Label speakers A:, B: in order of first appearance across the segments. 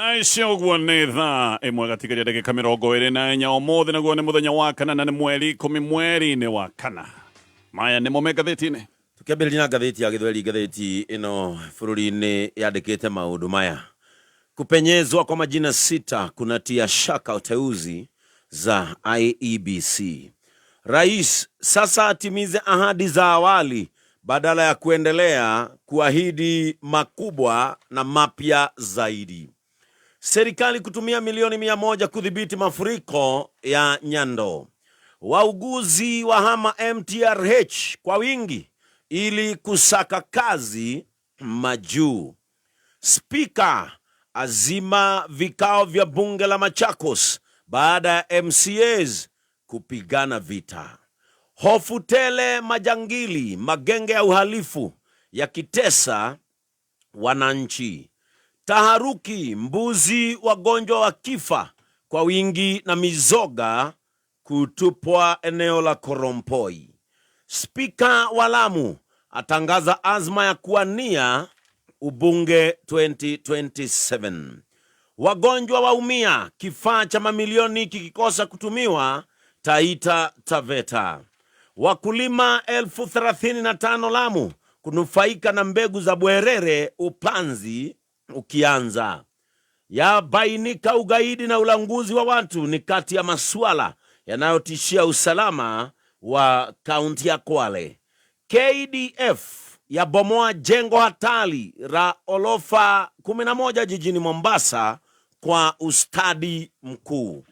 A: Aici ũguo nĩ thaa ĩmwe gatigaria ndagĩka 24. Ũmũthĩ naguo nĩ mũthenya wa kana na nĩ mweri 10 mweri-inĩ wa kana. Maya nĩmo me ngathĩti-inĩ.
B: Tũkĩambĩrĩria na ngathĩti ya Gĩthweri, ngathĩti ĩno bũrũri-inĩ yandĩkĩte maũndũ maya: Kupenyezwa kwa majina sita kunatia shaka uteuzi za IEBC. Rais sasa atimize ahadi za awali badala ya kuendelea kuahidi makubwa na mapya zaidi. Serikali kutumia milioni 100 kudhibiti mafuriko ya Nyando. Wauguzi wahama MTRH kwa wingi ili kusaka kazi majuu. Spika azima vikao vya bunge la Machakos baada ya MCAs kupigana vita. Hofu tele majangili, magenge ya uhalifu yakitesa wananchi. Taharuki, mbuzi wagonjwa wakifa kwa wingi na mizoga kutupwa eneo la Korompoi. Spika wa Lamu atangaza azma ya kuwania ubunge 2027. Wagonjwa waumia, kifaa cha mamilioni kikikosa kutumiwa Taita Taveta. Wakulima 35,000 Lamu kunufaika na mbegu za bwerere upanzi ukianza. Yabainika ugaidi na ulanguzi wa watu ni kati ya masuala yanayotishia usalama wa kaunti ya Kwale. KDF yabomoa jengo hatari la orofa 11 jijini Mombasa kwa ustadi mkuu.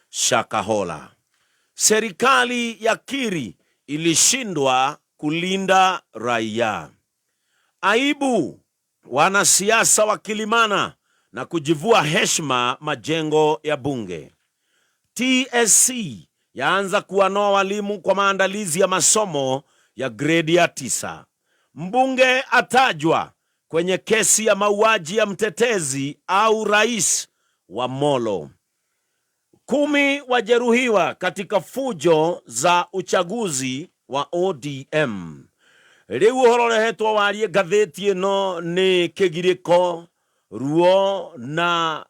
B: Shakahola. Serikali yakiri ilishindwa kulinda raia. Aibu wanasiasa wakilimana na kujivua heshima majengo ya bunge. TSC yaanza kuwanoa walimu kwa maandalizi ya masomo ya gredi ya 9. Mbunge atajwa kwenye kesi ya mauaji ya mtetezi au rais wa Molo. 10 wajeruhiwa katika fujo za uchaguzi wa ODM. Rĩu ũhoro ũrehetwo warie ngathĩti ĩno nĩ kĩgirĩko, ruo na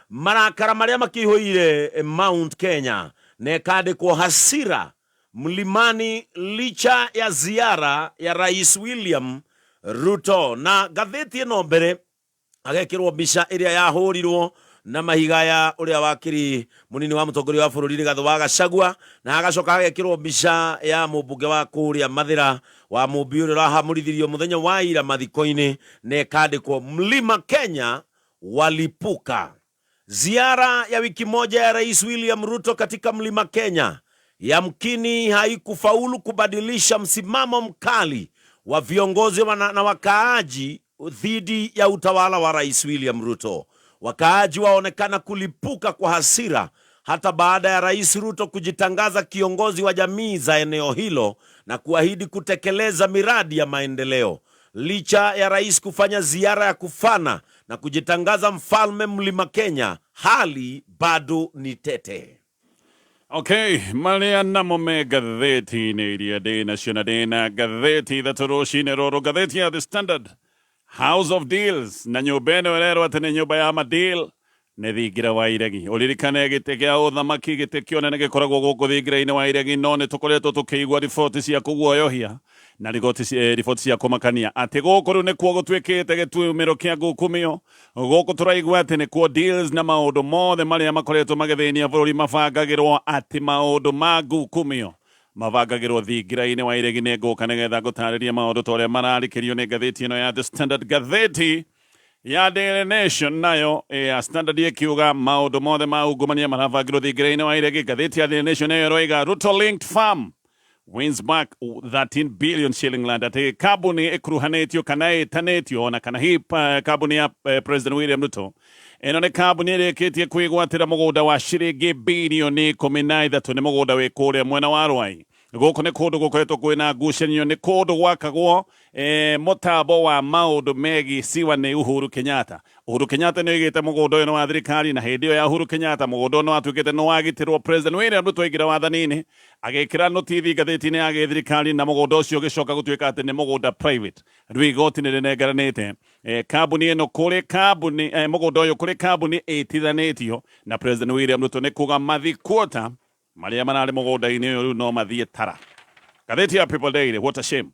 B: marakara marĩa makĩihũire Mount Kenya, na ĩkandĩkwo hasira mlimani licha ya ziara ya Rais William Ruto. Na ngathĩti ĩno mbere agekĩrwo mbica ĩrĩa yahũrirwo na mahiga ya ũrĩa wakĩrĩ mũnini wa mũtongoria wa bũrũri Rigathĩ wa Gachagua, na hagacoka hagekĩrwo mbica ya mũmbunge wa kũrĩa Mathĩra wa Mũmbi ũrĩa ũrahamũrithirio mũthenya wa ira mathiko-inĩ, na ĩkandĩkwo Mlima Kenya walipuka. Ziara ya wiki moja ya Rais William Ruto katika Mlima Kenya yamkini haikufaulu kubadilisha msimamo mkali wa viongozi na wakaaji dhidi ya utawala wa Rais William Ruto. Wakaaji waonekana kulipuka kwa hasira hata baada ya Rais Ruto kujitangaza kiongozi wa jamii za eneo hilo na kuahidi kutekeleza miradi ya maendeleo. Licha ya rais kufanya ziara ya kufana na kujitangaza mfalme Mlima Kenya, hali bado ni tete.
A: Okay, marĩa namo me ngathĩti-inĩ iria ndĩ nacio na ndĩ na ngathĩti ithatũ rũcinĩ rũrũ. Ngathĩti ya The Standard, House of Deals, na nyũmba ĩno ĩrerwo atĩ nĩ nyũmba ya madeal nĩ thingira wa iregi. Ũririkane gĩtĩ kĩa ũthamaki, gĩtĩ kĩonene gĩkoragwo gũkũ thingira-inĩ wa iregi, no nĩ tũkoretwo tũkĩigua riboti cia kũguoyohia na riboti cia kũmakania atĩ gũkũ rĩu nĩkuo gũtuĩkĩte gĩtumĩro kĩa ngukumio. Gũkũ tũraigua atĩ nĩkuo deals na maũndũ mothe marĩa makoretwo magĩthĩnia bũrũri mabangagĩrwo, atĩ maũndũ ma ngukumio mabangagĩrwo thingira-inĩ wa iregi. Nĩ ngũka nĩgetha ngũtarĩrie maũndũ ta ũrĩa mararĩkĩrio nĩ ngathĩti ĩno ya The Standard. Ngathĩti ya Daily Nation nayo, ya Standard ĩkiuga maũndũ mothe ma ungumania marabangĩrwo thingira-inĩ wa iregi, ngathĩti ya Daily Nation nayo ĩroiga Ruto linked firm wins back 13 billion shilling land, atĩ kambuni ĩkuruhanĩtio kana ĩtanĩtio ona kana hihi kambuni ya President William Ruto ĩno nĩ kambuni ĩrĩkĩtie kwĩgwatĩra mũgũnda wa ciringi birioni 13. Nĩ mũgũnda wĩ kũrĩa mwena wa Rwai. Gũkũ nĩ kũndũ gũkoretwo kwĩna ngucanio, nĩ kũndũ gwakagwo mũtambo wa maũndũ megiĩ siwa nĩ Uhuru Kenyatta. Uhuru Kenyatta nĩ oigĩte mũgũnda ũyũ nĩ wa thirikari, na hĩndĩ ĩyo ya Uhuru Kenyatta mũgũnda ũyũ nĩ watuĩkĩte nĩ wagitĩrwo. President William Ruto aingĩra wathani-inĩ agĩkĩra notithi ngathĩti-inĩ ya gĩthirikari, na mũgũnda ũcio ũgĩcoka gũtuĩka atĩ nĩ mũgũnda private. Rĩu igoti nĩ rĩnengeranĩte kambuni ĩno kũrĩ kambuni mũgũnda ũyũ kũrĩ kambuni ĩtithanĩtio na President William Ruto, nĩ kuga mathikuota marĩa mararĩ mũgũnda-inĩ ũyũ rĩu no mathiĩ tara. Ngathĩti ya People Daily, what a shame,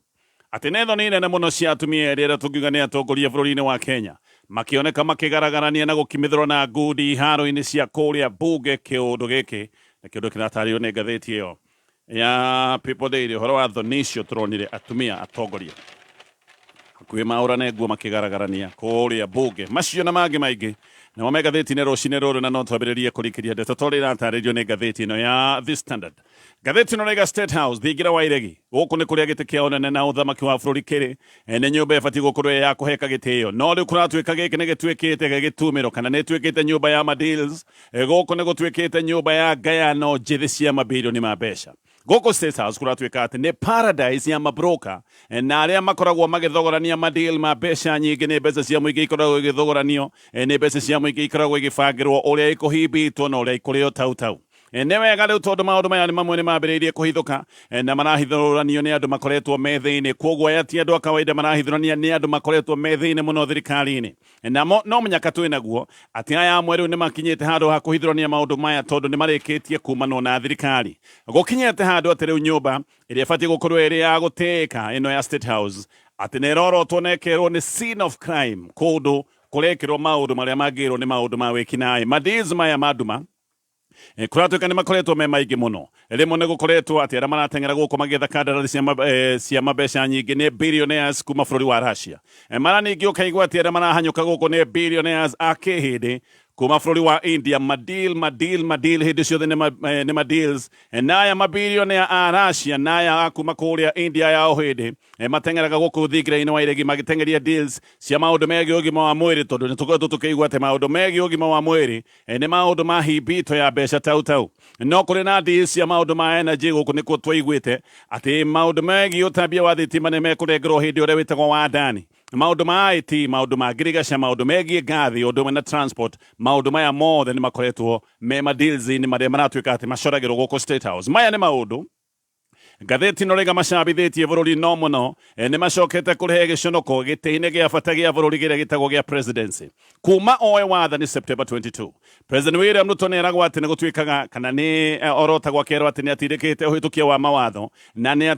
A: atĩ nĩ thoni nene mũno cia atumia erĩ arĩa tũngiuga nĩ atongoria bũrũri-inĩ wa Kenya makĩoneka makĩgaragarania na gũkimithũrwo na ngundi iharo-inĩ cia kũrĩa bunge. Kĩũndũ gĩkĩ nĩ kĩũndũ kĩratarĩrio nĩ ngathĩti ĩyo ya People Daily, ũhoro wa thoni icio tũronire atumia atongoria hakuhĩ maũrane nguo makĩgaragarania kũrĩa bunge. Macio na mangĩ maingĩ namo me ngathĩti-inĩ rũcinĩ rũrũ, na no twambĩrĩrie kũrikĩria ndeto tondũ ĩratarĩrio nĩ ngathĩti ĩno ya The Standard. Ngathĩti ĩno raiga State House, thingira wa iregi, gũkũ nĩ kũrĩa gĩtĩ kĩa ũnene na ũthamaki wa bũrũri kĩrĩ. Nĩ nyũmba ĩbatiĩ gũkorwo ĩ ya kũheka gĩtĩo, no rĩu kũratuĩka gĩkĩ nĩ gĩtuĩkĩte gĩtumĩro kana nĩ ĩtuĩkĩte nyũmba ya madeals. Gũkũ nĩ gũtuĩkĩte nyũmba ya ngayano njĩthĩ cia mabirioni ma mbeca. Gũkũ State House kũratuĩka atĩ nĩ paradise ya mabroka na arĩa makoragwo magĩthogorania madeal ma mbeca nyingĩ. Nĩ mbeca cia mũingĩ ikoragwo igĩthogoranio, nĩ mbeca cia mũingĩ ikoragwo igĩbangĩrwo ũrĩa ikũhimbĩtwo na ũrĩa ikũrĩo tau tau. Nĩ wega rĩu tondũ maũndũ maya nĩ mamwe nĩ mambĩrĩirie kũhithũka, na marahithũranio nĩ andũ makoretwo me thĩinĩ. Kwoguo aya ti andũ a kawaida marahithũrania, nĩ andũ makoretwo me thĩinĩ mũno thirikari-inĩ. Namo no mũnyaka twĩ naguo atĩ aya amwe rĩu nĩ makinyĩte handũ ha kũhithũrania maũndũ maya tondũ nĩ marĩkĩtie kumanwo na thirikari. Gũkinyĩte handũ atĩ rĩu nyũmba ĩrĩa ĩbatiĩ gũkorwo ĩrĩ ya gũtĩĩka ĩno ya State House atĩ nĩ ĩrorotwo na ĩkerwo nĩ scene of crime, kũndũ kũrekĩrwo maũndũ marĩa mangĩrwo nĩ maũndũ ma wĩkinaĩ. Madeals maya ma nduma kũratuĩka nĩ makoretwo me maingĩ mũno. Rĩmwe nĩ gũkoretwo atĩ arĩa marateng'era gũkũ magĩetha kandarathi cia mabeca nyingĩ nĩ billionaires kuma bũrũri wa Russia. Mara ningĩ ũkaigua atĩ arĩa marahanyũka gũkũ nĩ billionaires a kĩhĩndĩ kuma bũrũri wa India. Madeal, madeal, madeal, hĩndĩ ciothe nĩ madeals. Na aya mabilionea a Russia na aya a kuma kũrĩa India ya ũhĩndĩ mateng'eraga gũkũ thingira-inĩ wa iregi magĩteng'eria deals cia maũndũ megiĩ ũgima wa mwĩrĩ, tondũ nĩ tũkoretwo tũkĩigua atĩ maũndũ megiĩ ũgima wa mwĩrĩ nĩ maũndũ ma himbito ya mbeca tau tau. No kũrĩ na deals cia maũndũ ma energy. Gũkũ nĩkuo twaiguĩte atĩ maũndũ megiĩ ũtambia wa thitima nĩ mekũrengerwo hĩndĩ ũrĩa wĩtagwo wa ndani, maũndũ ma IT, maũndũ ma ngirigaca, maũndũ megiĩ ngathi, ũndũ ũmwe na transport. Maũndũ maya mothe nĩ makoretwo me madeals-inĩ marĩa maratuĩka atĩ macoragĩrwo gũkũ State House. Maya nĩ maũndũ ngathĩti ĩno rĩga macabithĩtie bũrũri no mũno. Nĩ macokete kũrehe gĩconoko gĩtĩ-inĩ gĩa bata gĩa bũrũri kĩrĩa gĩtagwo gĩa presidency. Kuma oe wathani September 22, President William Ruto nĩ eragwo atĩ nĩ gũtuĩkaga kana nĩ orotagwo akerwo atĩ nĩ atindĩkĩte ũhĩtũkia wa mawatho na nĩ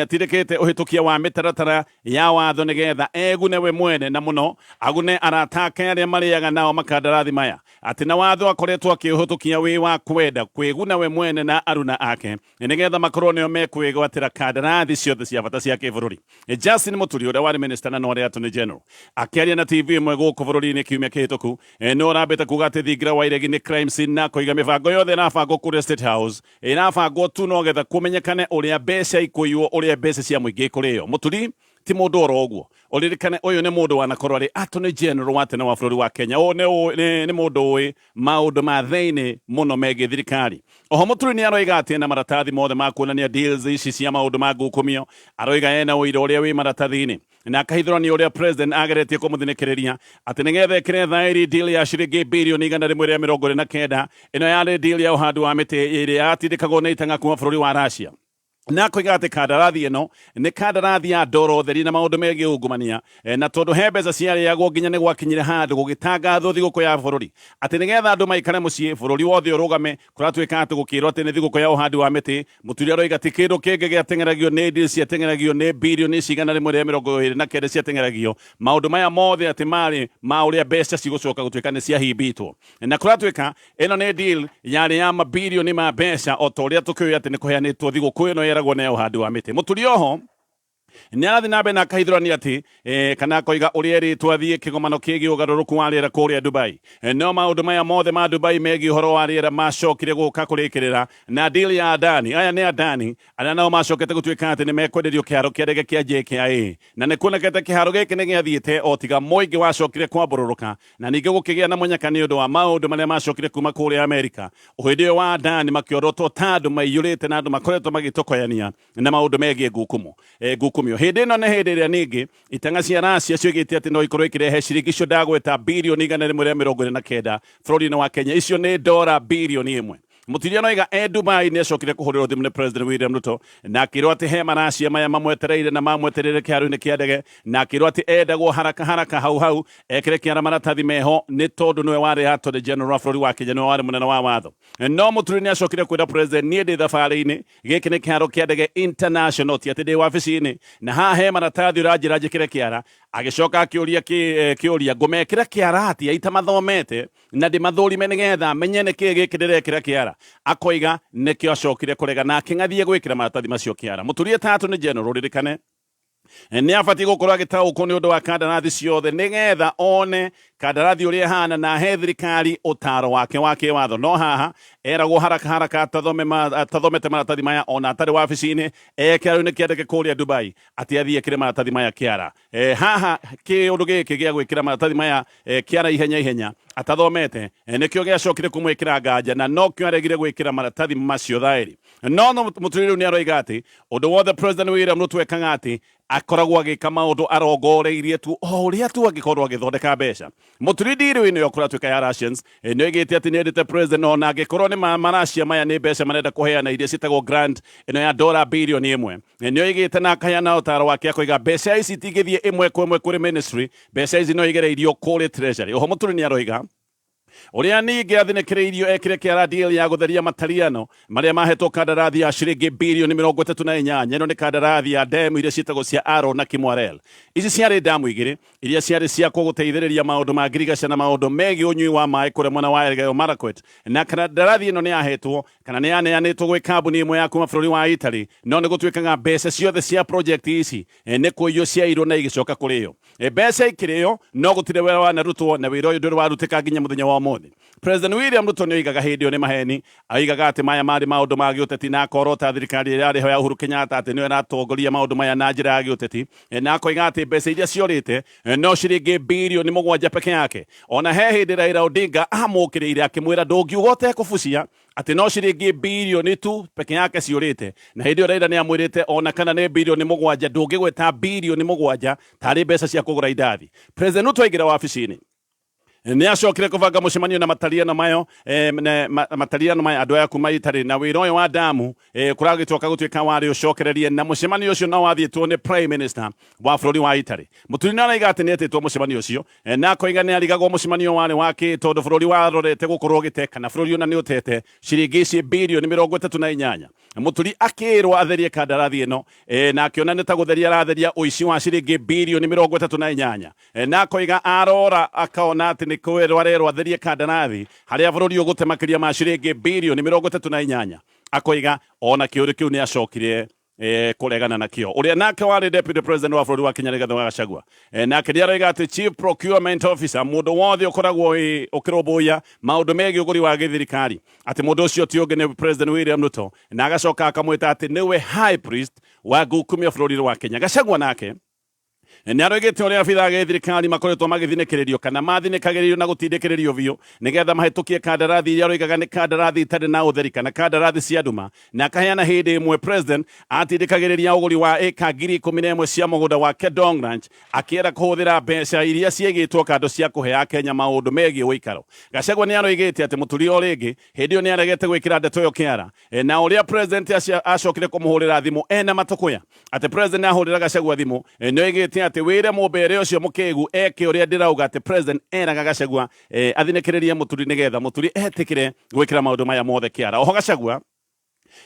A: atindĩkĩte ũhĩtũkia wa mĩtaratara ya watho nĩgetha egune we mwene na mũno agune arata ake arĩa marĩaga nao makandarathi maya, atĩ na watho akoretwo akĩũhĩtũkia wĩ wa kwenda kwĩguna we mwene na aruna ake nĩgetha makorwo nĩo mekwĩgwatĩra kandarathi ciothe cia bata cia kĩbũrũri. Justin Muturi, ũrĩa warĩ minister na no arĩ attorney general, akĩaria na TV ĩmwe gũkũ bũrũri-inĩ kiumia kĩhĩtũku, nĩ ũrambĩte kuga atĩ thingira wa iregi nĩ crime scene, na kũiga mĩbango yothe ĩrabangwo kũrĩa State House ĩrabangwo tu nogetha kũmenyekane ũrĩa mbeca ikũiywo, ũrĩa mbeca cia mũingĩ ikũrĩo. Muturi ti mũndũ oro ũguo. Ũririkane ũyũ nĩ mũndũ wanakorwo arĩ attorney general wa tene wa bũrũri wa Kenya. Ũyũ nĩ mũndũ ũĩ maũndũ ma thĩinĩ mũno megiĩ thirikari. Oho Mũturi nĩ aroiga atĩ ena maratathi mothe ma kuonania deals ici cia maũndũ ma ngukumio. Aroiga ena ũira ũrĩa wĩ maratathi-inĩ na akahithũrania ũrĩa president ageretie kũmũthinĩkĩrĩria atĩ nĩgetha ĩkĩre thaĩri deal ya ciringi birioni 129. Ĩno yarĩ deal ya ũhandi wa mĩtĩ ĩrĩa yatindĩkagwo nĩ itang'a kuma bũrũri wa Russia, na koiga atĩ kandarathi ĩno nĩ kandarathi ya ndoro theri na maũndũ megiĩ ungumania, na tondũ he mbeca ciarĩagwo nginya nĩ gwakinyire handũ gũgĩtangathwo thigũkũ ya bũrũri atĩ nĩgetha andũ maikare mũciĩ, bũrũri wothe ũrũgame. Kũratuĩka atĩ gũkĩrwo atĩ nĩ thigũkũ ya ũhandi wa mĩtĩ, Mũturi aroiga ti kĩndũ kĩngĩ gĩateng'eragio, nĩ deal ciateng'eragio, nĩ birioni cigana 129 ciateng'eragio. Maũndũ maya mothe atĩ marĩ ma ũrĩa mbeca cigũcoka gũtuĩka nĩ ciahimbĩtwo, na kũratuĩka ĩno nĩ deal yarĩ ya mabirioni ma mbeca o ta ũrĩa tũkĩũĩ atĩ nĩ kũheanĩtwo thigũkũ ĩno yeragwo nĩ ya ũhandi wa mĩtĩ. Mũturi oho Nĩ arathiĩ na mbere na akahithũrania atĩ kana akoiga ũrĩa erĩtwo athiĩ kĩgomano kĩgiĩ ũgarũrũku wa rĩera kũrĩa Dubai. No maũndũ maya mothe ma Dubai megiĩ ũhoro wa rĩera macokire gũka kũrĩkĩrĩra na deal ya Adani. Aya nĩ Adani arĩa nao macokete gũtuĩka atĩ nĩ mekwenderio kĩharo kĩa ndege kĩa JKIA. Na nĩ kuonekete kĩharo gĩkĩ nĩ gĩathiĩte o tiga mũingĩ wacokire kwambũrũrũka na ningĩ gũkĩgĩa na mũnyaka nĩ ũndũ wa maũndũ marĩa macokire kuma kũrĩa Amerika. Hĩndĩ ĩyo wa Adani makĩorotwo ta andũ maiyũrĩte na andũ makoretwo magĩtokoyania na maũndũ megiĩ ngukumo ngukumio. Hĩndĩ ĩno nĩ hĩndĩ ĩrĩa ningĩ itang'a cia Racia cioigĩte atĩ no ikorwo ikĩrehe ciringi icio ndagweta 149 birioni bũrũri-inĩ wa Kenya. Icio nĩ dora 1 birioni. Mutiria noiga e Dubai nĩ acokire kũhũrĩrwo thimũ nĩ President William Ruto na akĩrwo atĩ he maracia maya mamwetereire na mamwetereire kĩharo-inĩ kĩa ndege, na akĩrwo atĩ endagwo haraka haraka hau hau ekĩre kĩara maratathi meho nĩ tondũ nĩwe warĩ Attorney General wa bũrũri wa Kenya, nĩwe warĩ mũnene wa watho. No Muturi nĩ acokire kwĩra President, niĩ ndĩ thabarĩ-inĩ, gĩkĩ nĩ kĩharo kĩa ndege international, ti atĩ ndĩ wabici-inĩ, na haha he maratathi ũranjĩra njĩkĩre kĩara. Agĩcoka akĩũria kĩũria, ngũmekĩra kĩara atĩa itamathomete na ndĩmathũrime nĩgetha menye nĩ kĩĩ gĩkĩ ndĩrekĩra kĩara? Akoiga nĩkĩo acokire kũrega na akĩng'athie gwĩkĩra maratathi macio kĩara. Mũturi Etatũ nĩ general, ririkane nĩ abatiĩ gũkorwo agĩtaũkwo nĩ ũndũ wa kandarathi ciothe nĩgetha one kandarathi ũrĩa ĩhana na he thirikari ũtaro wake wa kĩwatho. No haha eragwo haraka haraka atathomete maratathi maya ona atarĩ wabici-inĩ, ekĩaro-inĩ kĩa ndege kũrĩa Dubai, atĩ athiĩ ekĩre maratathi maya kĩara. Haha kĩũndũ gĩkĩ gĩa gwĩkĩra maratathi maya kĩara ihenya ihenya atathomete nĩkĩo gĩacokire kũmwĩkĩra nganja na nokĩo aregire gwĩkĩra maratathi macio thaĩri. No Mũturi rĩu nĩ aroiga atĩ ũndũ wothe President William Ruto ekaga atĩ akoragwo agĩka maũndũ arongoreirie tu o ũrĩa tu angĩkorwo agĩthondeka mbeca. Mũturi ndiru ĩno kũratuĩka ya Russians nĩ oigĩte atĩ nĩ endete president ona angĩkorwo nĩ maracia maya nĩ mbeca marenda kũheana iria ciĩtagwo grant ĩno ya dora 1 birioni. Nĩ oigĩte na akaheana ũtaro wake, akoiga mbeca ici itingĩthiĩ ĩmwe kwa ĩmwe kũrĩ ministry, mbeca ici no igereirio kũrĩ treasury. Oho Mũturi nĩ aroiga ũrĩa ningĩ athinĩkĩrĩirio ekĩre kĩara deal ya gũtheria matariano marĩa mahetwo kandarathi ya ciringi 38 birioni. Ĩno nĩ kandarathi ya demu iria ciĩtagwo cia Aro na Kimwarer. Ici ciarĩ damu igĩrĩ iria ciarĩ cia gũteithĩrĩria maũndũ ma ngirigaca na maũndũ megiĩ ũnyui wa maĩ kũrĩa mwena wa Elgeyo Marakwet, na kandarathi ĩno nĩ yahetwo kana nĩ yaneanĩtwo gwĩ kambuni ĩmwe ya kuma bũrũri wa Italy, no nĩ gũtuĩkaga mbeca ciothe cia project ici nĩ kũiywo ciairwo na igĩcoka kũrĩo. Mbeca ikĩrĩo no gũtirĩ wĩra wanarutwo, na wĩra ũyũ ndũrĩ warutĩka nginya mũthenya wa ũmũthĩ. President William Ruto nĩ oigaga hĩndĩ ĩyo nĩ maheni, oigaga atĩ maya marĩ maũndũ ma gĩũteti na akorota thirikari ĩrĩa yarĩ ho ya Uhuru Kenyatta atĩ nĩyo ĩratongoria maũndũ maya na njĩra ya gĩũteti, na akoiga atĩ mbeca iria ciorĩte no ciringi 7 birioni peke yake. Ona he hĩndĩ Raila Odinga amũkĩrĩire akĩmwĩra ndũngiuga ũtekũbucia atĩ no ciringi birioni tu peke yake ciũrĩte, na hĩndĩ ĩyo Raila nĩ amwĩrĩte ona kana nĩ 7 birioni ndũngĩgweta 7 birioni tarĩ mbeca cia kũgũra indathi. President Ruto aingĩra wabici-inĩ nĩ acokire kũbanga mũcemanio na matariano mayo matariano maya andũ aya kuma Italy na wĩra ũyũ wa damu kũragĩtuĩka gũtuĩka warĩ ũcokererie, na mũcemanio ũcio no wathiĩtwo nĩ prime minister wa bũrũri wa Italy. Mũturi nĩ araiga atĩ nĩ etĩtwo mũcemanio ũcio na akoiga nĩ arigagwo mũcemanio warĩ wa kĩ, tondũ bũrũri warorete gũkorwo ũgĩte kana bũrũri ona nĩ ũtete ciringi ici 38 birioni. Mũturi akĩrwo atherie kandarathi ĩno na akĩona nĩ ta gũtheria aratheria ũici wa ciringi 38 birioni, na akoiga arora akaona atĩ nĩ kwĩrwo arerwo atherie kandarathi harĩa bũrũri ũgũte makĩria ma ciringi 38 birioni. Akoiga ona kĩũria kĩu nĩ acokire kũregana nakĩo. Ũrĩa nake warĩ deputy president wa bũrũri wa Kenya Rigathĩ wa Gachagua nake nĩ aroiga atĩ chief procurement officer, mũndũ wothe ũkoragwo ũkĩrũmbũiya maũndũ megiĩ ũgũri wa gĩthirikari, atĩ mũndũ ũcio ti ũngĩ nĩ President William Ruto, na agacoka akamwĩta atĩ nĩwe high priest wa ngukumio bũrũri wa Kenya. Gachagua nake nĩ aroigĩte ũrĩa abithaa a gĩthirikari makoretwo magĩthinĩkĩrĩrio kana mathinĩkagĩrĩrio na gũtindĩkĩrĩrio biũ nĩgetha mahĩtũkie kandarathi iria aroigaga nĩ kandarathi itarĩ na ũtheri kana kandarathi cia nduma, na akaheana hĩndĩ ĩmwe president atindĩkagĩrĩria ũgũri wa ĩka 11,000 cia mũgũnda wa Kedong Ranch akĩenda kũhũthĩra mbeca iria ciĩgĩtwo kando cia kũhe Akenya maũndũ megiĩ ũikaro. Gachagua nĩ aroigĩte atĩ Mũturi o rĩngĩ hĩndĩ ĩyo nĩ aregete gwĩkĩra ndeto ĩyo kĩara, na ũrĩa president acokire kũmũhũrĩra thimũ ena matũkũya, atĩ president ahũrĩra Gachagua thimũ nĩ oigĩte atĩ wĩre mũmbere ũcio mũkĩgu eke ũrĩa ndĩrauga, atĩ president eraga Gachagua athinĩkĩrĩrie Mũturi nĩgetha Mũturi etĩkĩre gwĩkĩra maũndũ maya mothe kĩara. Oho Gachagua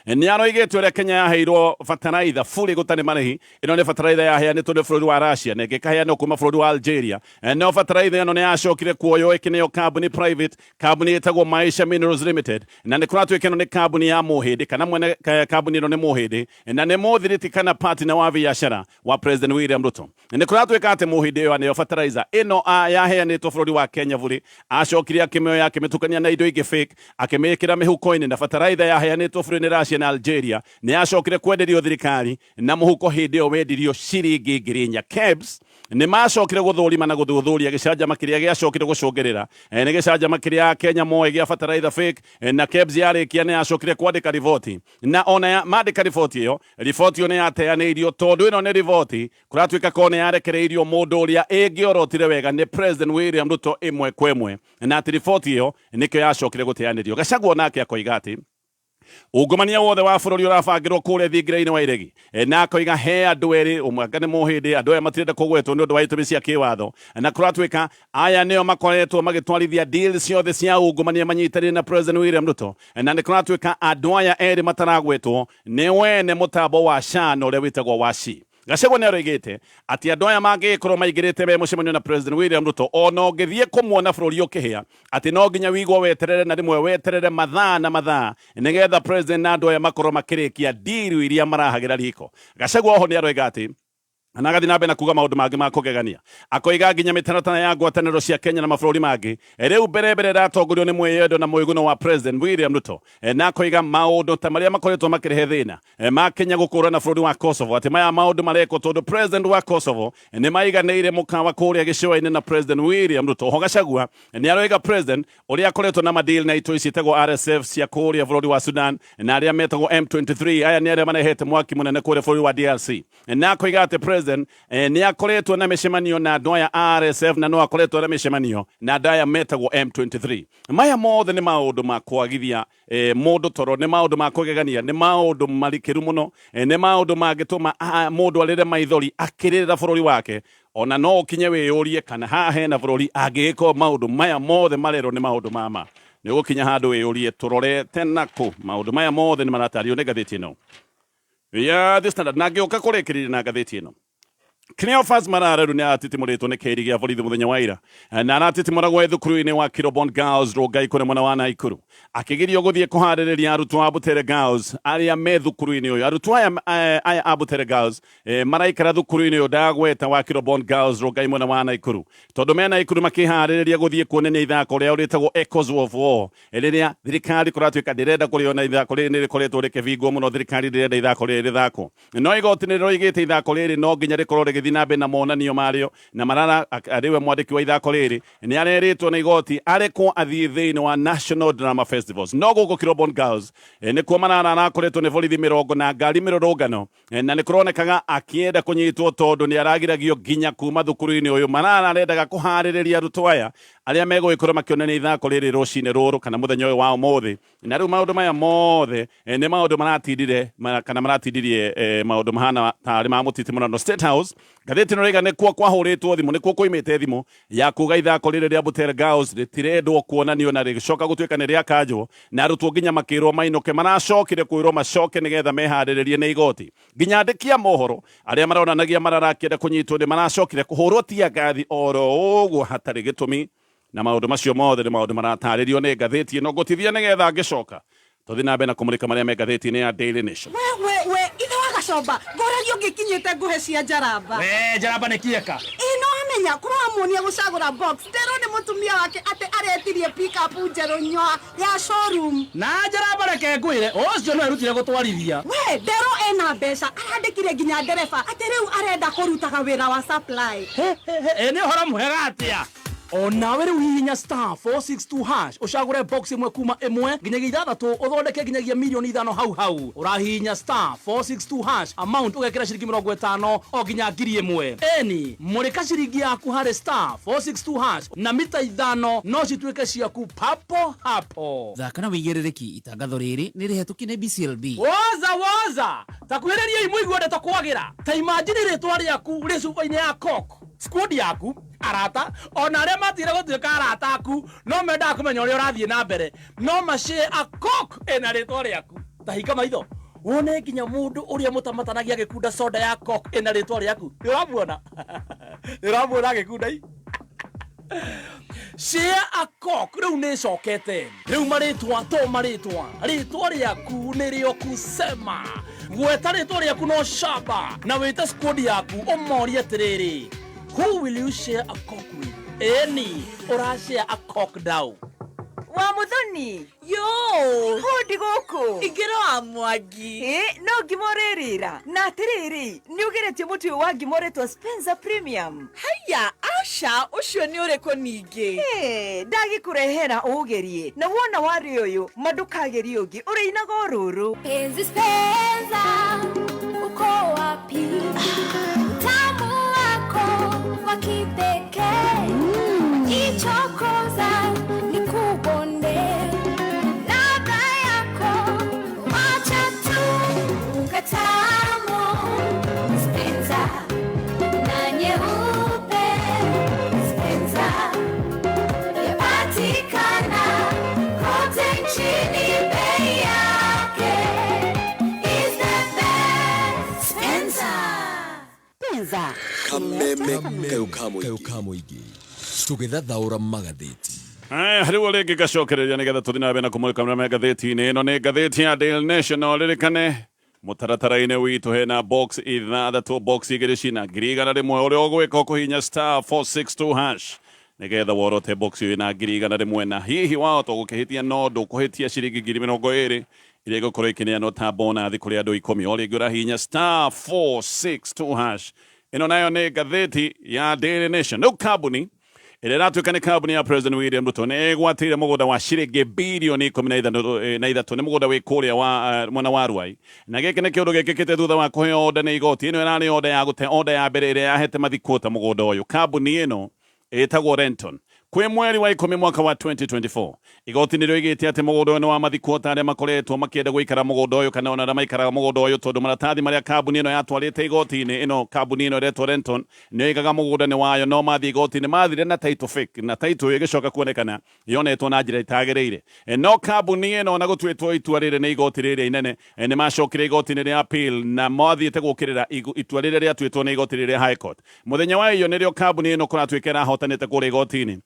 A: Nĩ aroigĩte ũrĩa Kenya yaheirwo bataraitha bũrĩ gũtarĩ marĩhi. Ĩno nĩ bataraitha yaheanĩtwo nĩ bũrũri wa Russia na ĩngĩ ĩkaheanwo kuma bũrũri wa Algeria. No bataraitha ĩno nĩ yacokire kuoywo ĩkĩneo kambuni private, kambuni ĩtagwo Maisha Minerals Limited, na nĩ kũratuĩka ĩno nĩ kambuni ya Mũhĩndĩ kana mwene kambuni ĩno nĩ Mũhĩndĩ na nĩ mũthiriti kana partner wa biacara wa President William Ruto. Nĩ kũratuĩka atĩ Mũhĩndĩ ũyũ aneo fertilizer ĩno yaheanĩtwo bũrũri wa Kenya bũrĩ, acokire akĩmĩoya akĩmĩtukania na indo ingĩ fake, akĩmĩkĩra mĩhuko-inĩ, na fertilizer yaheanĩtwo bũrũri nĩ Russia na Algeria nĩ yacokire kwenderio thirikari na mũhuko hĩndĩ ĩyo wendirio ciringi 4,000. KEBS nĩ macokire gũthũrima na gũthuthuria gĩcanjama kĩrĩa gĩacokire gũcũngĩrĩra nĩ gĩcanjama kĩrĩa Kenya moĩ gĩa fertilizer fake, na KEBS yarĩkia nĩ yacokire kwandĩka riboti, na ona mandĩka riboti ĩyo, riboti ĩyo nĩ yateanĩirio tondũ ĩno nĩ riboti kũratuĩka ko nĩ yarekereirio mũndũ ũrĩa ĩngĩorotire wega nĩ President William Ruto ĩmwe kwa ĩmwe, na atĩ riboti ĩyo nĩkĩo yacokire gũteanĩrio. Gachagua nake akoiga atĩ ungumania wothe wa bũrũri ũrabangĩrwo kũrĩa thingira-inĩ wa iregi, na akoiga he andũ erĩ, ũmwe anga nĩ Mũhĩndĩ, andũ aya matirenda kũgwetwo nĩ ũndũ wa itũmi cia kĩwatho, na kũratuĩka aya nĩo makoretwo magĩtwarithia deal ciothe cia ungumania manyitanĩire na President William Ruto, na nĩ kũratuĩka andũ aya erĩ mataragwetwo nĩ wene mũtambo wa SHA na ũrĩa wĩtagwo wa SHI. Gachagua nĩ aroigĩte atĩ andũ aya mangĩgĩkorwo maingĩrĩte me mũcemanio na President William Ruto, ona ũngĩthiĩ kũmuona bũrũri ũkĩhĩa, atĩ no nginya wigwo weterere na rĩmwe weterere mathaa na mathaa nĩgetha President na andũ aya makorwo makĩrĩkia ndiru iria marahagĩra riko. Gachagua oho nĩ aroiga atĩ na agathiĩ na mbere na kuga maũndũ mangĩ ma kũgegania, akoiga nginya mĩtaratara ya ngwatanĩro cia Kenya na mabũrũri mangĩ rĩu mbere mbere ĩratongorio nĩ mwĩyendo na mwĩguno wa President William Ruto, na akoiga maũndũ ta marĩa makoretwo makĩrehe thĩna ma Kenya gũkũrana bũrũri wa Kosovo, atĩ maya maũndũ marekwo tondũ President wa Kosovo nĩ maiganĩire mũkawa kũrĩa gĩcũa-inĩ na President William Ruto. Oho Gachagua nĩ aroiga President ũrĩa akoretwo na madeal na itoi ciĩtagwo RSF cia kũrĩa bũrũri wa Sudan na arĩa metagwo M23, aya nĩ arĩa marehete mwaki mũnene kũrĩa bũrũri wa DRC, na akoiga atĩ President nĩ akoretwo na mĩcemanio na andũ aya a RSF na no akoretwo na mĩcemanio na andũ aya metagwo M23. Maya mothe nĩ maũndũ ma kwagithia mũndũ toro, nĩ maũndũ ma kũgegania, nĩ maũndũ marikĩru mũno, nĩ maũndũ mangĩtũma mũndũ arĩre maithori akĩrĩrĩra bũrũri wake. Ona no ũkinye wĩyũrie kana haha hena bũrũri angĩgĩkorwo maũndũ maya mothe marerwo nĩ maũndũ mama. Nĩ ũgũkinya handũ wĩyũrie tũrorete nakũ. Maũndũ maya mothe nĩ maratario nĩ ngathĩti ĩno ya The Standard. Na ngĩũka kũrĩkĩrĩria na ngathĩti ĩno, Cleophas Malala rĩu nĩ aratitimũrĩtwo nĩ kĩiri gĩa borithi mũthenya wa ira, na aratitimũragwo e thukuru-inĩ wa Kirobon Girls Rongai kũrĩa mwena wa Naikuru, akĩgirio gũthiĩ kũharĩrĩria arutwo a Butere Girls arĩa me thukuru-inĩ ũyũ. Arutwo aya, aya a Butere Girls maraikara thukuru-inĩ ũyũ ndagweta wa Kirobon Girls Rongai mwena wa Naikuru, tondũ me Naikuru makĩharĩrĩria gũthiĩ kuonania ithako rĩao rĩtagwo Echoes of War, rĩrĩa thirikari kũratuĩka ndĩrenda kũrĩona. Ithako rĩrĩ nĩ rĩkoretwo rĩkĩbingwo mũno, thirikari ndĩrenda ithako rĩrĩ rĩthakwo, no igoti nĩ rĩroigĩte ithako rĩrĩ no nginya rĩkorwo rĩgĩthiĩ na mbere na monanio marĩo, na Malala arĩwe mwandĩki wa ithako rĩrĩ nĩ arerĩtwo nĩ igoti arekwo athiĩ thĩinĩ wa National Drama Festivals. No gũkũ Kirobon Girls nĩkuo Malala arakoretwo nĩ borithi mĩrongo na ngari mĩrũrũngano, na nĩ kũronekaga akĩenda kũnyitwo tondũ nĩ aragiragio nginya kuma thukuru-inĩ ũyũ. Malala arendaga kũharĩrĩria arutwo aya arĩa megũgĩkorwo makĩonania ithako rĩrĩ rũcinĩ rũrũ kana mũthenya ũyũ wa ũmũthĩ. Na rĩu maũndũ maya mothe nĩ maũndũ maratindire kana maratindirie maũndũ mahana tarĩ ma mũtitimũrano. State House, ngathĩti ĩno rĩga nĩkuo kwahũrĩtwo thimũ, nĩkuo koimĩte thimũ ya kuga ithako rĩrĩ rĩa Butere Girls rĩtirendwo kuonanio, na rĩgĩcoka gũtuĩka nĩ rĩakanjwo, na arutwo nginya makĩrwo mainũke. Maracokire kwĩrwo macoke nĩgetha meharĩrĩrie nĩ igoti. Nginya andĩki a mohoro arĩa maronanagia Malala akĩenda kũnyitwo nĩ maracokire kũhũrwo tiangathi oro ũguo hatarĩ gĩtũmi. Na maũndũ macio mothe nĩ maũndũ maratarĩrio nĩ ngathĩti ĩno. Ngũtithia nĩgetha ngĩcoka tũthiĩ na mbere na kũmũrĩka marĩa me ngathĩti-inĩ ya Daily Nation.
C: We we we, ithe wa Gacomba, ngũragia ũngĩkinyĩte ngũhe cia njaramba.
D: We njaramba nĩ kĩeka.
C: Ĩ no amenya kũramuonia gũcagũra box nderwo nĩ mũtumia wake atĩ aretirie pick-up njerũ nyoa ya showroom.
D: Na njaramba reke ngwĩre, ũcio no erutire gũtwarithia.
C: We nderwo ena mbeca, arandĩkire nginya ndereba atĩ rĩu arenda kũrutaga wĩra wa supply.
D: He he he, nĩ ũhoro mwega atĩa. O nawe rĩu hihinya star 462 hash ũcagũre box ĩmwe kuma ĩmwe nginyagia ithathatũ, ũthondeke nginyagia 5,000,000 hau hau. Ũrahihinya star 462 hash, amount ũgekĩra ciringi 50 o nginya 1,000. Eni mũrĩka ciringi yaku harĩ star 462 hash na mita 5 no cituĩke ciaku papo hapo.
E: Thaka na wĩigĩrĩrĩki, itangatho rĩrĩ nĩ rĩhetũkie nĩ BCLB.
D: Woza woza, takuhĩrĩriai mũigue ndeto kwagĩra. Ta imagine rĩtwa rĩaku rĩ cuba-inĩ ya Coke, squad yaku, arata ona arĩa matigire gũtuĩka arata aku no mendaga kũmenya ũrĩa ũrathiĩ na mbere, no macĩe a Coke ĩna rĩtwa rĩaku. Ta hinga maitho wone nginya mũndũ ũrĩa mũtamatanagia agĩkunda soda ya Coke ĩna rĩtwa rĩaku. Nĩ ũramuona? Nĩ ũramuona agĩkunda i? Share a Coke rĩu nĩ ĩcokete. Rĩu marĩtwa to marĩtwa, rĩtwa rĩaku nĩrĩo kusema. Gweta rĩtwa rĩaku no shamba na wĩte squad yaku ũmorie atĩrĩrĩ, who will you share a Coke with? Ĩni, ũra share a Coke down.
F: Wa Muthoni.
G: Yo!
F: Hũndi gũkũ.
G: Ingĩra wa Mwangi.
F: Ĩ, no ngima ũrĩrĩra. Na atĩrĩrĩ, nĩ ũgeretie mũtu ũyũ wa ngima ũretwo Spencer Premium?
G: Haiya, aca, ũcio nĩ ũrĩkũ ningĩ?
F: Ĩ, ndagĩkũrehera ũũgerie. Na wona warĩa ũyũ, ma ndũkageria ũngĩ, ũrĩinaga o rũrũ.
H: Penzi Spencer, uko wapi? Utamu wako wa kipekee. Ichokoza nikubonde. Ladha yako wacha tu ukatamu. Spencer na nyeupe. Spencer yapatikana kote nchini, bei yake is the best. Spencer.
C: Penza.
I: Kameme kayo ka mũingĩ tũgĩthathaũra magathĩti.
A: Aya, rĩu rĩngĩ ngacokereria nĩgetha tũthiĩ na mbere na kũmũrĩka marĩa me ngathĩti-inĩ. Ĩno nĩ ngathĩti ya Daily National. Ririkane mũtaratara-inĩ witũ hena box ithathatũ, box igĩrĩ cina 100,000. Ũrĩa ũgwĩka ũkũhihinya star 462 hash nĩgetha worote box ĩyo ĩna 100,000, na hihi wahota gũkĩhĩtia no ndũkũhĩtia ciringi 20,000 iria igũkorwo ikĩneanwo ta bonathi kũrĩ andũ 10. O rĩngĩ ũrahihinya star 462 hash. Ĩno nayo nĩ ngathĩti ya Daily Nation. Rĩu kambuni ĩrĩa ĩratuĩka nĩ kambuni ya President William Ruto nĩ ĩgwatĩire mũgũnda wa ciringi birioni 13, nĩ mũgũnda wĩ kũrĩa wa mwena wa Ruai, na gĩkĩ nĩ kĩũndũ gĩkĩkĩte thutha wa kũheo order nĩ igoti. Ĩno ĩrarĩ order ya gũte order ya mbere ĩrĩa yahete mathikuota mũgũnda ũyũ. Kambuni ĩno ĩtagwo Renton. Kwĩ mweri wa 10 mwaka wa 2024, igoti nĩ rĩoigĩte atĩ mũgũnda ũyũ nĩ wa mathikuota arĩa makoretwo makĩenda gũikara mũgũnda ũyũ kana ona arĩa maikaraga mũgũnda ũyũ, tondũ maratathi marĩa kambuni ĩno yatwarĩte igoti-inĩ, ĩno kambuni ĩno ĩretwo Renton, nĩ yoigaga mũgũnda nĩ wayo, no mathiĩ igoti-inĩ mathire na title fake, na title ĩyo ĩgĩcoka kuonekana yonetwo na njĩra ĩtagĩrĩire. No kambuni ĩno ona gũtuĩtwo itua rĩrĩ nĩ igoti rĩrĩa inene, nĩ macokire igoti-inĩ rĩa appeal na mathiĩte gũkĩrĩra itua rĩrĩa rĩatuĩtwo nĩ igoti rĩrĩa High Court. Mũthenya wa iyo nĩrĩo kambuni ĩno kũratuĩka ĩrahotanĩte kũrĩa igoti-inĩ,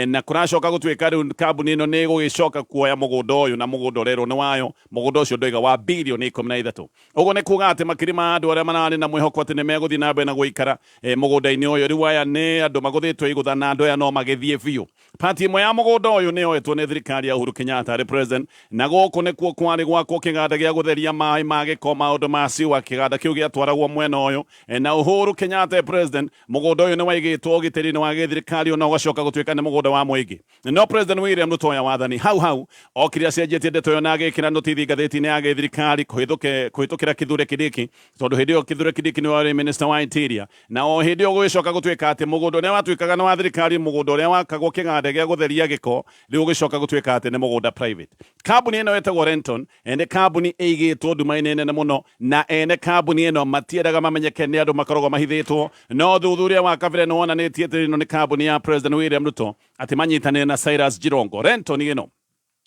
A: na kũracoka gũtuĩka rĩu kambuni ĩno nĩ ĩgũgĩcoka kuoya mũgũnda ũyũ, na mũgũnda ũrerwo nĩ wayo, mũgũnda ũcio ndoiga wa birioni 13. Ũguo nĩ kuga atĩ makiri ma andũ arĩa mararĩ na mwĩhoko atĩ nĩ megũthiĩ na mbere na gũikara mũgũnda-inĩ ũyũ, rĩu aya nĩ andũ magũthĩtwo igũtha, na andũ aya no magĩthiĩ biũ. Pati ĩmwe ya mũgũnda ũyũ nĩ yoetwo nĩ thirikari ya Uhuru Kenyatta arĩ president, na gũkũ nĩkuo kwarĩ gwakwo kĩganda gĩa gũtheria maĩ ma gĩko, maũndũ ma siwa. Kĩganda kĩu gĩatwaragwo mwena ũyũ, na Uhuru Kenyatta e president, mũgũnda ũyũ nĩ waigĩtwo ũgitĩri-inĩ wa gĩthirikari, ona ũgacoka gũtuĩka nĩ mũgũnda wa mũingĩ. No President William Ruto oya wathani, hau hau okire acenjetie ndeto ĩyo na agĩkĩra notithi ngathĩti-inĩ ya gĩthirikari kũhĩtũkĩra Kithure Kindiki, tondũ hĩndĩ ĩyo Kithure Kindiki nĩwe warĩ minister wa interior. Na o hĩndĩ ĩyo gũgĩcoka gũtuĩka atĩ mũgũnda ũrĩa watuĩkaga nĩ wa thirikari, mũgũnda ũrĩa wakagwo kĩganda gĩa gũtheria gĩko, rĩu ũgĩcoka gũtuĩka atĩ nĩ mũgũnda private. Kambuni ĩno ĩtagwo Renton nĩ kambuni ĩigĩtwo nduma-inĩ nene mũno, na ene kambuni ĩno matiendaga mamenyeke nĩ andũ, makoragwo mahithĩtwo. No thuthuria wa kabere nĩ wonanĩtie atĩ ĩno nĩ kambuni ya President William Ruto, atĩ manyitanĩre na Cyrus Jirongo. Renton ĩno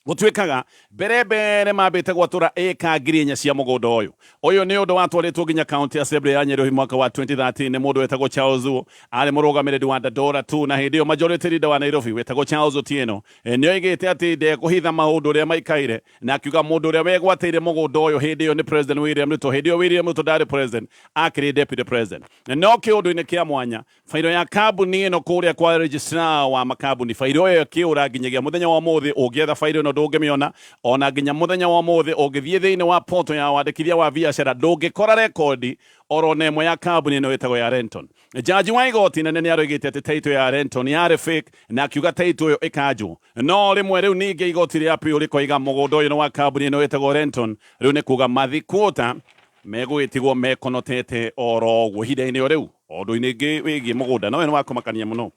A: gũtuĩkaga mbere mbere mambĩte gwatũra ĩka 4,000 cia mũgũnda ũyũ. Ũyũ nĩ ũndũ watwarĩtwo nginya County Assembly ya Nairobi mwaka wa 2013 nĩ mũndũ wetagwo Charles Zuo, arĩ mũrũgamĩrĩri wa Dandora 2, na hĩndĩ ĩyo majority leader wa Nairobi wetagwo Charles Otieno nĩ oigĩte atĩ ndekũhitha maũndũ ũrĩa maikaire, na akiuga mũndũ ũrĩa wegwatĩire mũgũnda ũyũ hĩndĩ ĩyo nĩ President William Ruto. Hĩndĩ ĩyo William Ruto ndarĩ president, akĩrĩ deputy president. No kĩũndũ-inĩ kĩa mwanya, bairo ya kambuni ĩno kũrĩa kwa registrar wa makambuni, bairo ĩyo ĩkĩũra nginyagia mũthenya wa ũmũthĩ. Ũngĩetha bairo ĩno ndũngĩmĩona. Ona nginya mũthenya wa ũmũthĩ ũngĩthiĩ thĩinĩ wa portal ya wandĩkithia wa biacara, ndũngĩkora rekondi oro na ĩmwe ya kambuni ĩno ĩtagwo ya Renton. Jaji wa igoti nene nĩ aroigĩte atĩ title ya Renton yarĩ fake, na akiuga title ĩyo ĩkanjwo. No rĩmwe rĩu ningĩ igoti rĩa appeal rĩkoiga mũgũnda ũyũ nĩ wa kambuni ĩno ĩtagwo Renton. Rĩu nĩ kuga mathikuota megũgĩtigwo mekonotete oro ũguo ihinda-inĩ o rĩu. Ũndũ-inĩ ũngĩ wĩgiĩ mũgũnda, no ũyũ nĩ wa kũmakania mũno,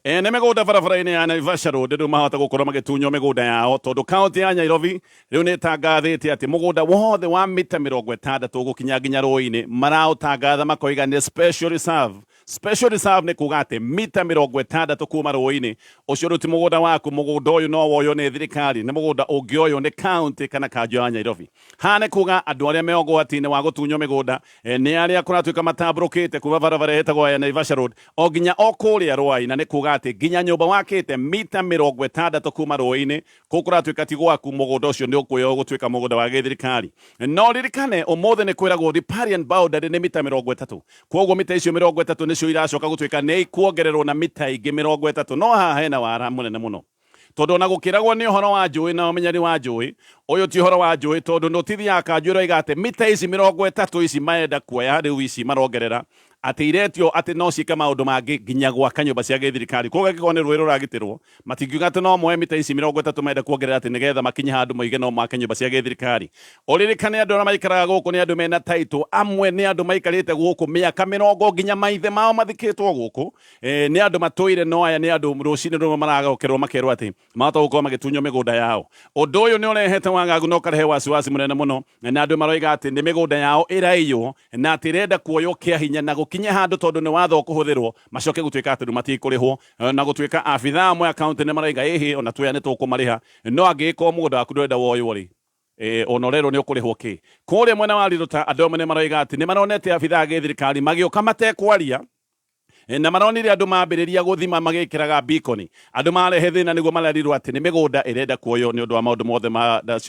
A: ene mĩgũnda barabara-inĩ ya Naivasha Road rĩu mahota gũkorwo magĩtunywo mĩgũnda yao, tondũ kaunti ya Nairobi rĩu nĩ ĩtangathĩte atĩ mũgũnda wothe wa mita 60 gũkinya nginya rũĩ-inĩ maraũtangatha makoiga nĩ special reserve. Special reserve nĩ kuga atĩ mita 60 kuma rũĩ-inĩ ũcio rĩu ti mũgũnda waku, mũgũnda ũyũ no woywo nĩ thirikari, nĩ mũgũnda ũngĩoywo nĩ county kana kanjũ ya Nairobi. Haha nĩ kuga andũ arĩa me ũgwati-inĩ wa gũtunywo mĩgũnda nĩ arĩa kũratuĩka matambũrũkĩte kuma barabara ĩtagwo ya Naivasha Road o nginya o kũrĩa Ruai, na nĩ kuga atĩ nginya nyũmba wakĩte mita 60 kuma rũĩ-inĩ kũu kũratuĩka ti gwaku, mũgũnda ũcio nĩ ũkuoywo gũtuĩka mũgũnda wa gĩthirikari. No ririkane ũmũthĩ nĩ kwĩragwo riparian boundary nĩ mita 30, kwoguo mita icio 30 nĩcio iracoka gũtuĩka nĩ ikuongererwo na mita ingĩ 30. No haha hena wara mũnene mũno, tondũ ona gũkĩragwo nĩ ũhoro wa njũĩ na ũmenyeri wa njũĩ, ũyũ ti ũhoro wa njũĩ, tondũ notithi ya kanjũ ĩroiga atĩ mita ici 30 ici marenda kuoya rĩu ici marongerera atĩ iretio atĩ no ciĩke maũndũ mangĩ nginya gwaka nyũmba cia gĩthirikari. Koguo angĩkorwo nĩ rũĩ rũragitĩrwo, matingiuga atĩ no moe mita ici 30 marenda kuongerera atĩ nĩgetha makinye handũ moige no make nyũmba cia gĩthirikari. Ũririkane andũ arĩa maikaraga gũkũ nĩ andũ mena title, amwe nĩ andũ maikarĩte gũkũ mĩaka mĩrongo nginya maithe mao mathikĩtwo gũkũ. Nĩ andũ matũire, no aya nĩ andũ rũcinĩ rũmwe maragokerwo makerwo atĩ mahota gũkorwo magĩtunywo mĩgũnda yao. Ũndũ ũyũ nĩ ũrehete wagagu na ũkarehe wasiwasi mũnene mũno, na andũ maroiga atĩ nĩ mĩgũnda yao ĩraiywo na atĩ ĩrenda kuoywo kĩa hinya na gũkinye handũ tondũ nĩ watho ũkũhũthĩrwo macoke gũtuĩka atĩ rĩu matikũrĩhwo, na gũtuĩka abithaa amwe a kaũntĩ nĩ maroiga ĩhĩ ona twea nĩ tũkũmarĩha, no angĩgĩkorwo mũgũnda waku ndũrenda woywo rĩ, ona ũrerwo nĩ ũkũrĩhwo kĩ. Kũrĩa mwena wa Riruta andũ amwe nĩ maroiga atĩ nĩ maronete abithaa a gĩthirikari magĩũka matekwaria, na maronire andũ mambĩrĩria gũthima magĩkĩraga bikoni. Andũ marehe thĩna nĩguo marerirwo atĩ nĩ mĩgũnda ĩrenda kuoywo nĩ ũndũ wa maũndũ mothe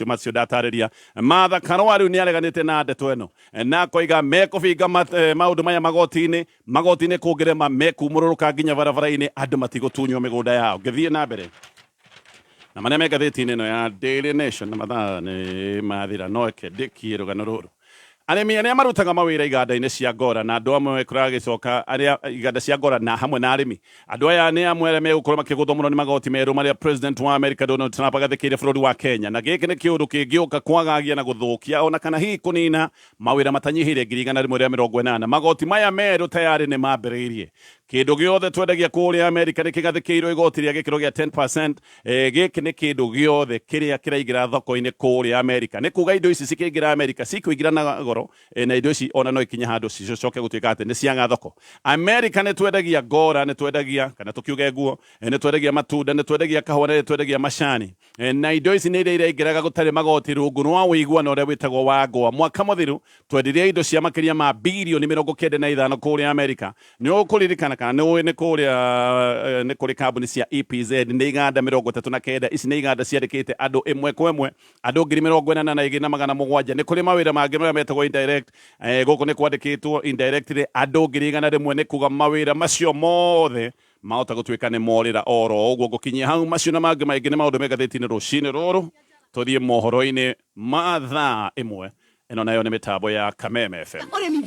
A: macio ndatarĩria. Martha Karũa rĩu nĩ areganĩte na ndeto ĩno na akoiga mekũbinga maũndũ maya magoti-inĩ, magoti-inĩ kũngĩrema mekumũrũrũka nginya barabara-inĩ, andũ matigũtunywo mĩgũnda yao. Ngĩthiĩ na mbere na marĩa me ngathĩti-inĩ ĩno ya Daily Nation, na mathaa nĩ mathira, no eke ndĩkie rũgano rũrũ. Arĩmi arĩa marutaga mawĩra iganda-inĩ cia ngora na andũ amwe kũragĩcoka arĩa iganda cia ngora na hamwe na arĩmi, andũ aya nĩ amwe arĩa megũkorwo makĩgũthwo mũno nĩ magoti merũ marĩa President wa America Donald Trump agathĩkĩire bũrũri wa Kenya, na gĩkĩ nĩ kĩũndũ kĩngĩũka kwagagia na gũthũkia ona kana hihi kũnina mawĩra matanyihĩire 180,000. Magoti maya merũ tayarĩ nĩ mambĩrĩirie. Kĩndũ gĩothe twendagia kũrĩa Amerika nĩ kĩgathĩkĩirwo igoti rĩa gĩkĩro gĩa 10%. Gĩkĩ nĩ kĩndũ gĩothe kĩrĩa kĩraingĩra thoko-inĩ kũrĩa Amerika. Nĩ kuga indo ici cikĩingĩra Amerika cikũingĩra na goro, na indo ici ona no ikinye handũ cicoke gũtuĩka atĩ nĩ ciaga thoko. Amerika nĩ twendagia ngora, nĩ twendagia kana tũkiuge nguo, nĩ twendagia matunda, nĩ twendagia kahũa, na nĩ twendagia macani. Na indo ici nĩ iria iraingĩraga gũtarĩ magoti rungu rwa ũiguano ũrĩa wĩtagwo wa AGOA. Mwaka mũthiru twendirie indo cia makĩria ma birioni 95 kũrĩa Amerika. Nĩ ũkũririkana kana nĩ ũĩ nĩ kũrĩa nĩ kũrĩ kambuni cia EPZ, nĩ iganda 39. Ici nĩ iganda ciandĩkĩte andũ ĩmwe kwa ĩmwe andũ 82,700. Nĩ kũrĩ mawĩra mangĩ marĩa metagwo indirect, gũkũ nĩ kwandĩkĩtwo indirectly andũ 100,000, nĩ kuga mawĩra macio mothe mahota gũtuĩka nĩ morĩra oro ũguo. Ngũkinyia hau macio na mangĩ maingĩ nĩ maũndũ me ngathĩti-inĩ rũcinĩ rũrũ. Tũthiĩ mohoro-inĩ ma thaa 1. Ĩno nayo nĩ mĩtambo ya Kameme FM.
C: Ũrĩmi.